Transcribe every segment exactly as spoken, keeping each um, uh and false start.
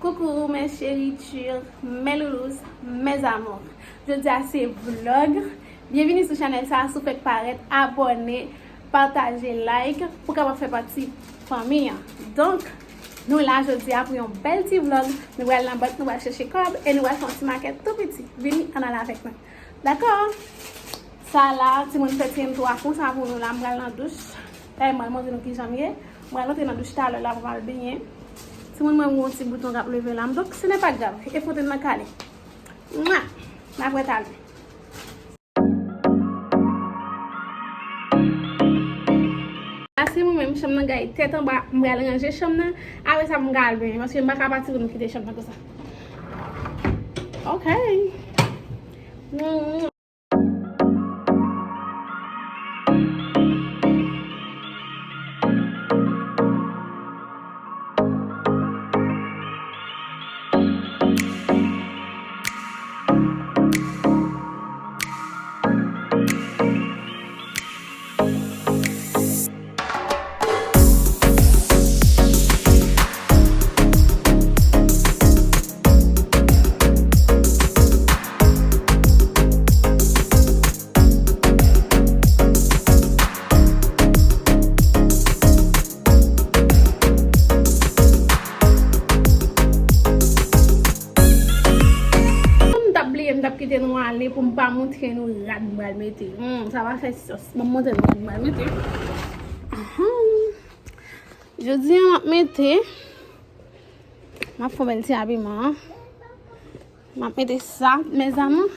Coucou mes chéritures, mes loulous, mes amours. Jodi a se vlog. Byenvini sou chanèl sa, si w fèk parèt, abòne, pataje, like, pou w kapab fè pati fanmi an. Donk, nou la jodi a pou yon bèl ti vlog. Nou pral nan bank, nou pral chèche kòb e nou pral fè yon ti makèt tou piti. Vini, ann ale avèk mwen. Dakò? Sa la, timoun fè ti entwo a konsa pou nou la, m pral nan douch. Dayè, m pral montre nou kijan m ye. M pral antre nan douch talè la pou m al benyen. Timoun mwen, m gen yon ti bouton k ap leve la. Donk, ce n'est pas grave. E pote m nan kale. Mwa! N ap wè talè. Ase mwen menm, chanm nan gaye tèt anba, m pral ranje chanm nan. Apre sa, m pral benyen, paske m pa ka pati pou m kite chanm nan konsa. Ok. M t ap bliye, m t ap kite nou ale pou m pa montre nou rad m pral mete. Hmm, sa pa fè sans. Ban m montre nou rad m pral mete. Ahan. Jodi a, m ap mete, m ap fè yon bèl ti abiman. M ap mete sa, mes amours.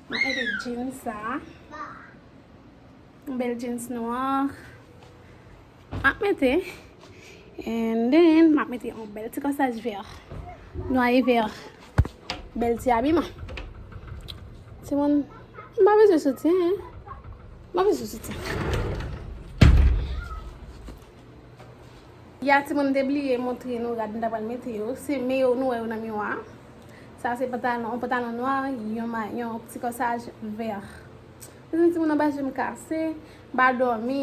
M ap mete jeans sa. Yon bèl jeans nwa. M ap mete. And then, m ap mete yon bèl ti kòsaj vè. Nwa e vè. Bèl ti abiman. Timoun, m pa bezwen soutyen, en. M pa bezwen soutyen. Ya, timoun, m te bliye montre nou rad m ta pral mete yo. Se, men yo, nou wè yo nan miwa. Sa se pantalon, yon pantalon nwa, yon ma-, yon ti kòsaj vè. Mezanmi, timoun, anba je m kase, m pa dòmi.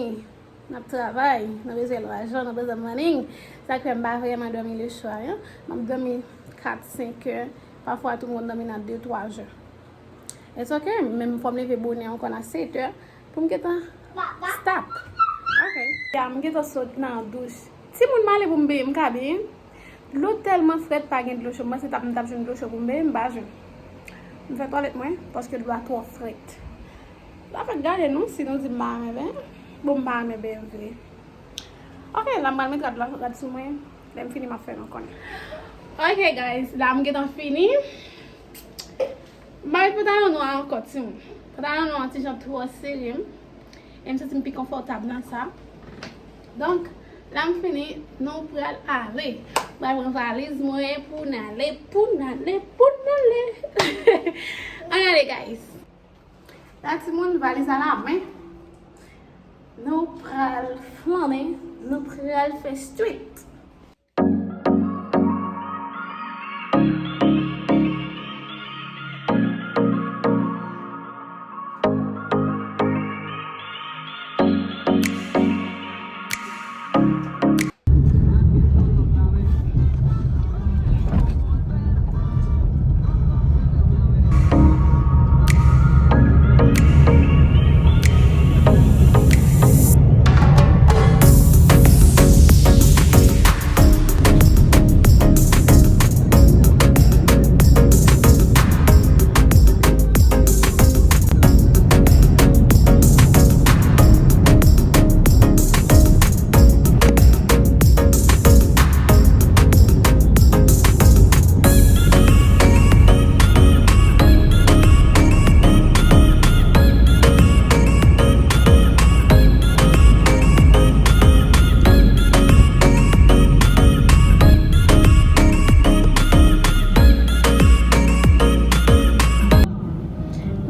N ap travay, nou bezwen lajan, nou bezwen money. Sa k fè m pa vrèman dòmi le swa, en. M ap dòmi kat, senk è. Pafwa tou m konn dòmi nan de, twa è. It's ok, men fò m leve bonè ankò nan sèt è pou m gentan stop. Ok. Ya, m gentan sot nan douch. Timoun, m ale pou m benyen, m ka benyen. Dlo tèlman frèt, pa gen dlo cho. M panse t ap, m t ap jwenn dlo cho pou m benyen, m pa jwenn. M fè twalèt mwen, paske dlo a twò frèt. N ap gade non, si nou di m pa renmen benyen. Bon, m pa renmen benyen vre. Ok, la m pral met rad la, rad sou mwen. Lè m fini, m ap fè nou konnen. Ok, guys, la m gentan fini. M pa met pantalon nwa ankò, timoun. Pantalon nwa an ti jan twò sere m. E m santi m pi konfòtab nan sa. Donk, la m fini, nou pral ale. M pral pran valiz mwen pou n ale, pou n ale, pou n ale. Ann ale, guys. La, timoun, valiz a la men. Nou pral flannen, nou pral fè street.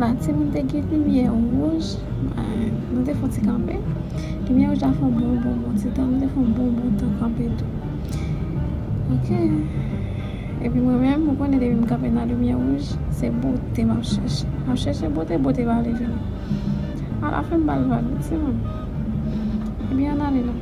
La, timoun, te gen limyè wouj. Nou te fè yon ti kanpe. Limyè wouj la fè yon bon, bon, bon ti tan. Nou te fè yon bon, bon tan kanpe tou. Ok. Epi mwen menm, ou konnen depi m kanpe nan limyè wouj, se bote m ap chèche. M ap chèche bote, bote pa vle vini. Alafen m ba l vag, wi, timoun. Ebyen, ann ale non.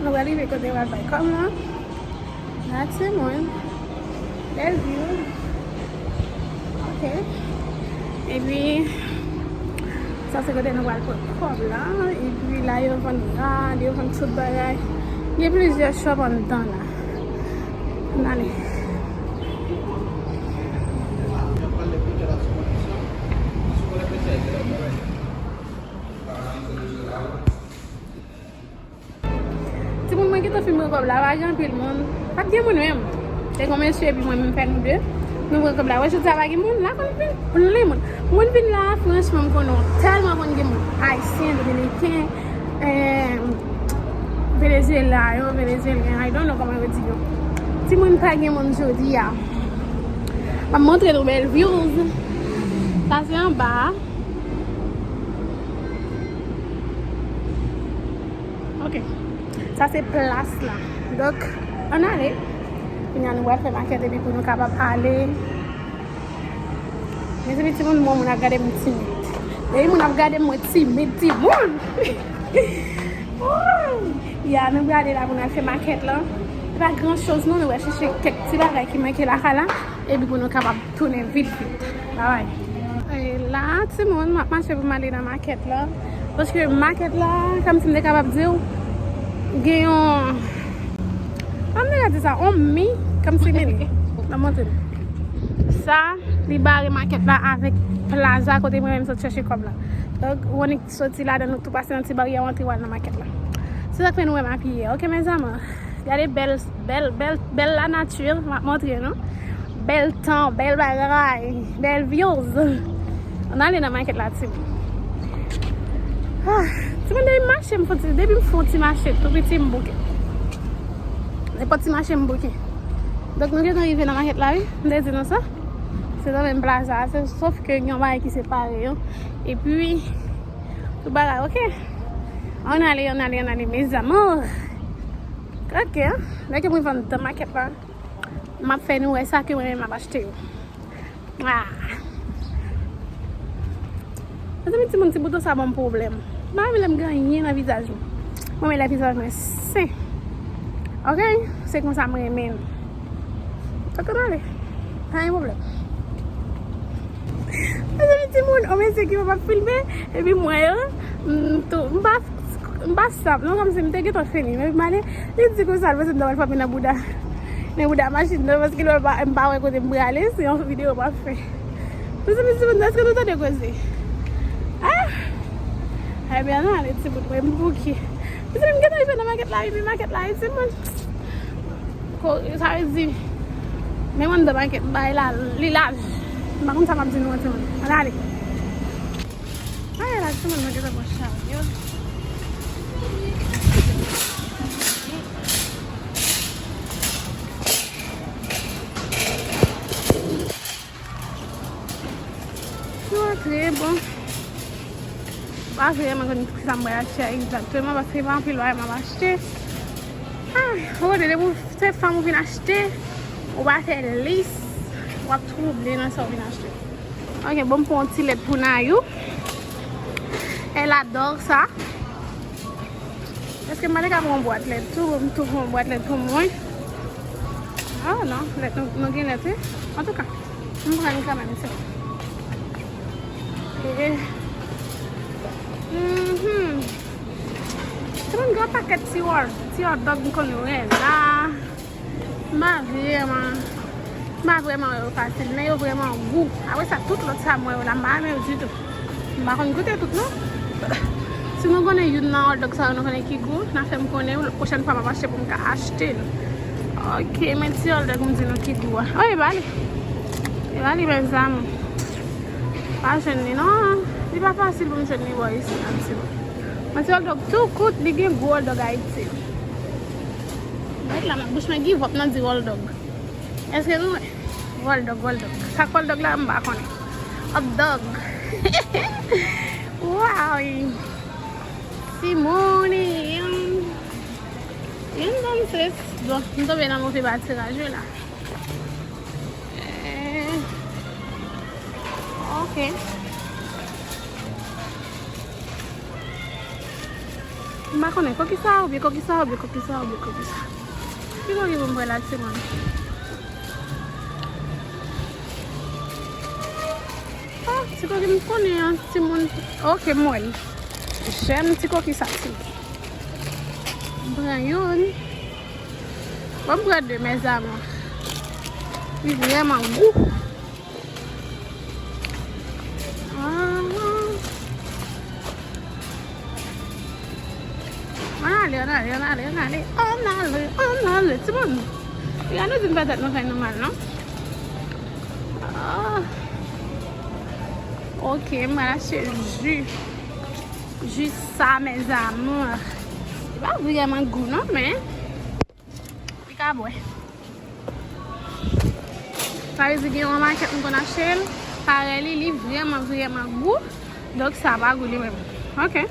Nou pral rive kote yo pral bay kòb lan. La timoun. Bèl view. Ok. Epi, sa se kote nou pral pran kòb la. Epi la yo vann rad, yo vann tout bagay. Gen plizyè shop anndan la. Ann ale. Timoun, mwen gentan fin pran kòb la, pa gen anpil moun. Pa t gen moun menm. Te gen yon mesye epi mwen menm fè nou de. Nou pran kòb la. Wè, jodi a pa gen moun. La konn vin plen moun. Moun vin la, franchman, m konnen w tèlman konn gen moun. Ayisyen, Dominiken, eh, Venezuela, yo, Venezuelyen, I don't know kòman yo di yo. Timoun, pa gen moun jodi a. M ap montre nou bèl views. Sa se anba a. Ok. Sa se plas la. Donk, ann ale. Kounye a nou pral fè makèt epi pou nou kapab ale. Mezanmi, timoun, bon, moun ap gade m timid. Depi moun ap gade m, mwen timid, timoun. Wouy! Ya, nou prale la pou n al fè makèt la. Se pa gran choz non, nou pral chèche kèk ti bagay ki manke lakay la, epi pou nou kapab tounen vit vit. Bye bye. E la, timoun, m ap mache pou m ale nan makèt la. Paske makèt la, kòmsi m te kapab di w, gen yon, kòman m te ka di sa, yon mi, kòmsi men, m ap montre nou. Sa, li bare makèt la avèk plaza kote mwen menm sot chèche kòb la. Donk, ou annik soti ladan, nou tou pase nan ti baryè, w antre, w al nan makèt la. Se sa k fè nou wè m apiye, ok, mes amours? Gade bèl, bèl, bèl, bèl lanati, m ap montre nou. Bèl tan, bèl bagay, bèl views. Ann ale nan makèt la, timoun. Ah, timoun, depi m mache, m fè ti, depi m fè yon ti mache tou piti, m bouke. Nenpòt ti mache, m bouke. Donk, nou gentan rive nan makèt la, wi. M te di nou sa. Se nan menm plaza a, se, sof ke gen yon bagay ki separe yo. Epi, tout bagay, ok. Ann ale, ann ale, ann ale, mes amours. Ok, lè ke mwen vann nan makèt la, m ap fè nou wè sa ke mwen menm m ap achte yo. Ah. Mezanmi, timoun, ti bouton sa ban m pwoblèm. M pa renmen lè m gen anyen nan vizaj mwen. Mwen renmen lè vizaj mwen sen. Ok? Se konsa m renmen l. Donk, ann ale. Pa gen pwoblèm. Mezanmi, timoun, yon mesye ki wè m ap filme, epi m wè yo, m tou, m pa, m pa sap, non, kòmsi m te gentan fini, men m ale, li di konsa, l panse m ta pral frape nan bouda, nan bouda machin nan, paske l wè m pa, m pa wè kote m prale, se yon videyo m ap fè. Mezanmi, timoun, èske nou tande koze? Ah! Ebyen, ann ale, timoun, mwen, m bouke. Mezanmi, m gentan rive nan makèt la, wi, men makèt la, wi, timoun. Ko-, sa vle di, men mwen anndan makèt, bay la, li laj. M pa konn sa m ap di nou, timoun. Ann ale. Ay, la, timoun, mwen gentan pran chay yo. Nou antre, bon. M pa vrèman konn kisa m pral achte a egzakteman, paske pa anpil bagay m ap achte. Ah, ou konnen, depi w se fanm ou vin achte, ou pa fè lis, w ap twouble nan sa w vin achte. Ok, bon, m pran yon ti lèt pou Nayou. Elle adore ça. Èske m pa te ka pran yon bwat lèt tou? M tou pran yon bwat lèt pou mwen. Ah non, lèt nou, nou gen lèt, wi. Antouka, m pran li kanmenm, se bon. E, mhm. Se yon gran pakèt ti hot, ti hot dog m konn wè la. M pa vrèman, m pa vrèman wè yo fasil, men yo vrèman gou. Apre sa, tout lòt sa m wè yo la, m pa renmen yo ditou. M pa konn goute tout, non. Si nou konnen youn nan hot dog sa yo, nou konnen ki gou, n a fè m konnen, pwochèn fwa m ap achte pou m ka achte l. Ok, men ti hot dog m di nou ki gou a. Oh, e pa li. E pa li, mes amours. Pa jwenn li, non. Li pa fasil pou m jwenn li bò isi, nan ti. Men ti hot dog tou kout, li gen gwo hot dog Ayiti. Mwen la, bouch mwen give up nan di hot dog. Èske nou wè? Hot dog, hot dog. Sa k hot dog la, m pa konnen. Hot dog. Wow. Timoun, yon, yon danses. Bon, m tonbe nan move patiraj wi la. Eh, ok. M pa konnen koki sa oubyen koki sa oubyen koki sa oubyen koki sa. Ki koki pou m pran la, timoun? Ah, ti koki m konnen an, timoun. Ok, m wè l. Jèm ti koki sa, timoun. M pran youn. Bon, m pran de, mes amours. Li vrèman gou. Ah. Ann ale, ann ale, ann ale, ann ale, ann ale, ann ale, timoun. Piga nou di n pa tèt nou fè nou mal, non? Ah. Ok, m pral achte ji. Ji sa, mes amours. Li pa vrèman gou, non, men li ka bwè. Sa vle di gen yon makèt m konn achte l, parèy li, li vrèman, vrèman gou. Donk sa pa gou li menm. Ok.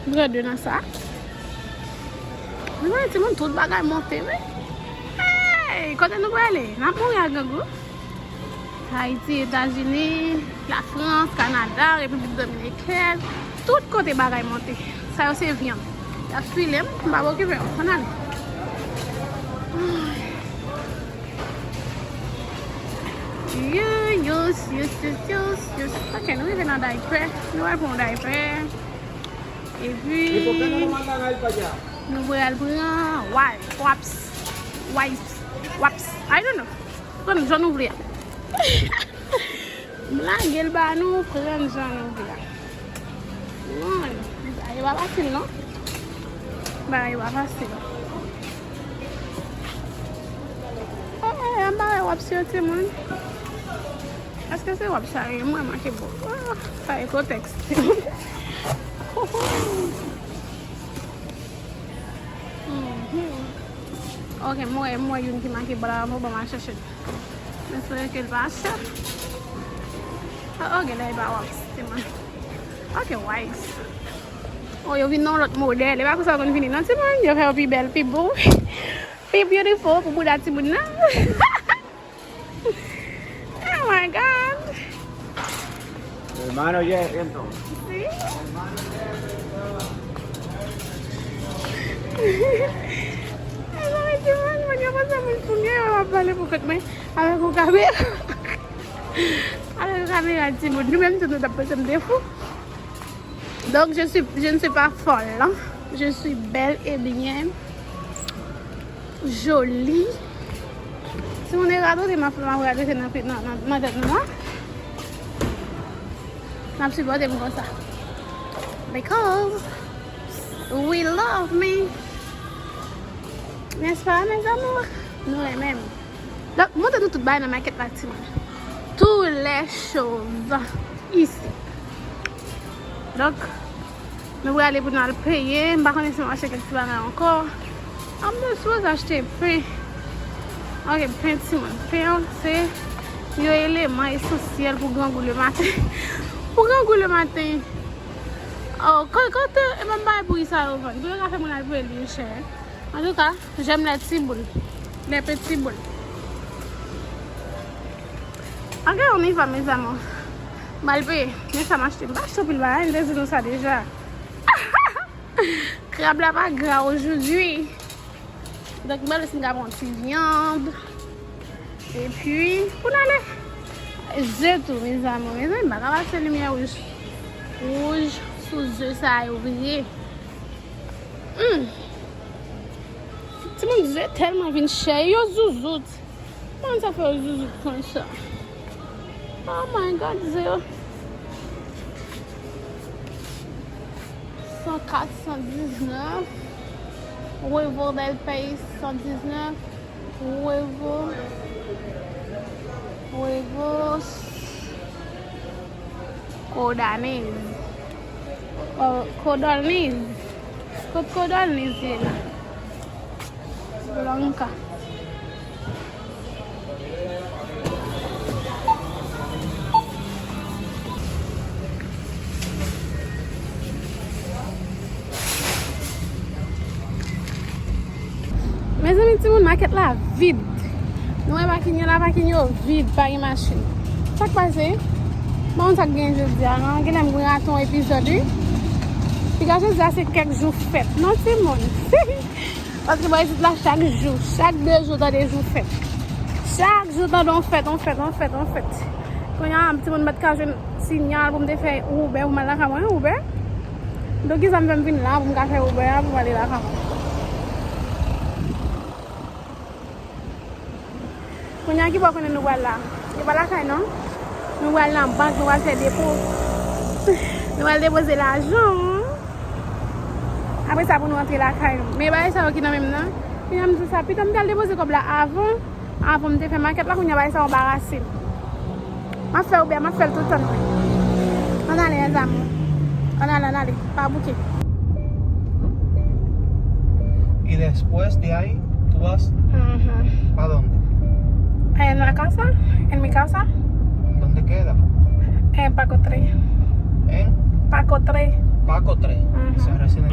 Pran de nan sa. Nou wè timoun, tout bagay monte, wi. Hey, kote nou prale? N ap mouri ak grangou. Ayiti, Etazini, Lafrans, Kanada, Repiblik Dominikèn, tout kote bagay monte. Sa yo se vyann. Y ap file m, m p ap okipe yo. Ann ale. Yo, yo, yo, yo, yo, yo. Ok, nou rive nan daypè. Nou al pran yon daypè. Epi, nou pral pran wa-, waps. Wipes. Waps. I don't know. Pran jan nou vle a. M lage l ba nou, pran jan nou vle a. Woy, bagay pa fasil non. Bagay pa fasil. Eh, eh, anba wè wap sou timoun. Èske se wap sa ye? Mwen manke bon. Ah, sa e kotèks. Mhm. Ok, mwen, mwen youn ki make bra, mwen bon, mwen chèche. Mwen espere ke l pa chè. Ah, ok, la e pa wap, timoun. Ok, wise. Oh, yo vin nan lòt modèl. E pa konsa yo konn vini non, timoun. Yo fè yo pi bèl, pi beau, pi beautiful pou bouda timoun nan. Oh my God. Hermano, ya entonces. Sí. Mezanmi, timoun, mwen gen panse moun pou mwen, yo ap pale pou kont mwen avèk yon kamera. Avèk yon kamera, timoun. Nou menm tout nou t ap panse m te fou. Donc, je suis, je ne suis pas folle, hein. Je suis bel et bien jolie. Si moun e radote, m ap, m ap radote nan, nan, nan, nan tèt nou an. N ap sipòte m konsa. Because we love me. N'est-ce pas, mes amours? Nou renmen m. Donk, montre nou tout bagay nan makèt la, timoun. Tous les choses ici. Donk, nou prale pou n al peye. M pa konnen si m achte kèk ti bagay ankò. Ah, m te sipoze achte pen. Ok, pen, timoun. Pen an, se yon eleman esansyèl pou grangou le maten. Pou grangou le maten. Oh, kote, kote, e menm bagay pou sa yo vann. Pou yo ka fè moun al peye li chè. Antouka, j'aime les petits boules. Les petits boules. Ok, on y va, mes amours. M al peye. Men sa m achte. M pa achte anpil bagay, m te di nou sa deja. Krab la pa gra aujourd'hui. Donk, m pral wè si m ka pran ti vyann. Epi, pou n ale. Ze tou, mes amours. Mezanmi, m pa ka pase limyè wouj. Wouj sou ze sa yo vre. Hmm. Timoun, ze tèlman vin chè, yo zouzout. Kòman sa fè yo zouzout konsa? Oh my God, ze yo. San kat, san diznèf. Huevo del País, san diznèf. Huevo. Huevos. Codorniz. Oh, codorniz. Kot codorniz ye la? Blanca. Mezanmi, timoun, makèt la vid. Nou wè pakin yo la, pakin yo vid, pa gen machin. Sa k pase? Bon, sa k gen jodi a, non? Genlè m rate yon epizòd, wi. Piga jodi a se kèk jou fèt, non, timoun? Paske bò isit la, chak jou, chak de jou, tande jou fèt. Chak jou, tande yon fèt, yon fèt, yon fèt, yon fèt. Kounye a, timoun, m pa t ka jwenn sinyal pou m te fè Uber, pou m al lakay mwen, Uber. Donk, kisa m fè m vin la, pou m ka fè Uber a, pou m ale lakay mwen. Kounye a ki bò konnen nou pral la? Nou pa lakay non. Nou pral nan bank, nou pral fè depo. Nou pral depoze lajan. Apre sa pou nou antre lakay nou. Men bagay sa yo ki nan men m nan. Kounye a m di sa, pito m t al depoze kòb la avan, avan m te fè makèt la, kounye a bagay sa yo anbarase m. M ap fè Uber, m ap fè l tout tan mwen. Ann ale, mezanmi. Ann ale, ann ale. Pa bouke. Y después de ahí, tú vas ¿para dónde? En la casa, en mi casa. ¿Dónde queda? En Paco tres. ¿En? Paco tres. Paco tres. Eso es recién.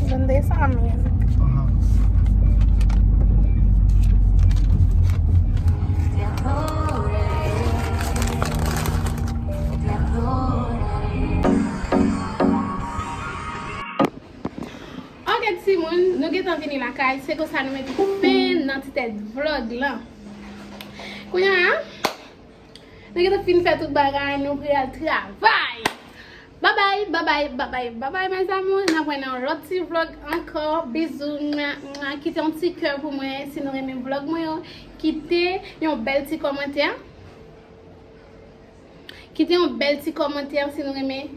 Donde esa music? Ajá. Ok, timoun, nou gentan vini lakay. Se konsa nou mete fen nan ti tèt vlog lan. Kounye a, nou gentan fin fè tout bagay, nou prè al travay. Babay, babay, babay, babay, mes amours. N ap wè nan yon lòt ti vlog ankò. Bizou, mwa, mwa. Kite yon ti kè pou mwen si nou renmen vlog mwen yo. Kite yon bèl ti kòmantè. Kite yon bèl ti kòmantè si nou renmen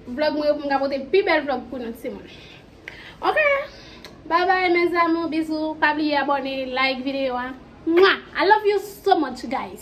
vlog mwen yo pou m ka pote pi bèl vlog pou nou, timoun. Ok? Bye bye, mes amours, bizou. Pa bliye abòne, like videyo a. Mwa! I love you so much, guys.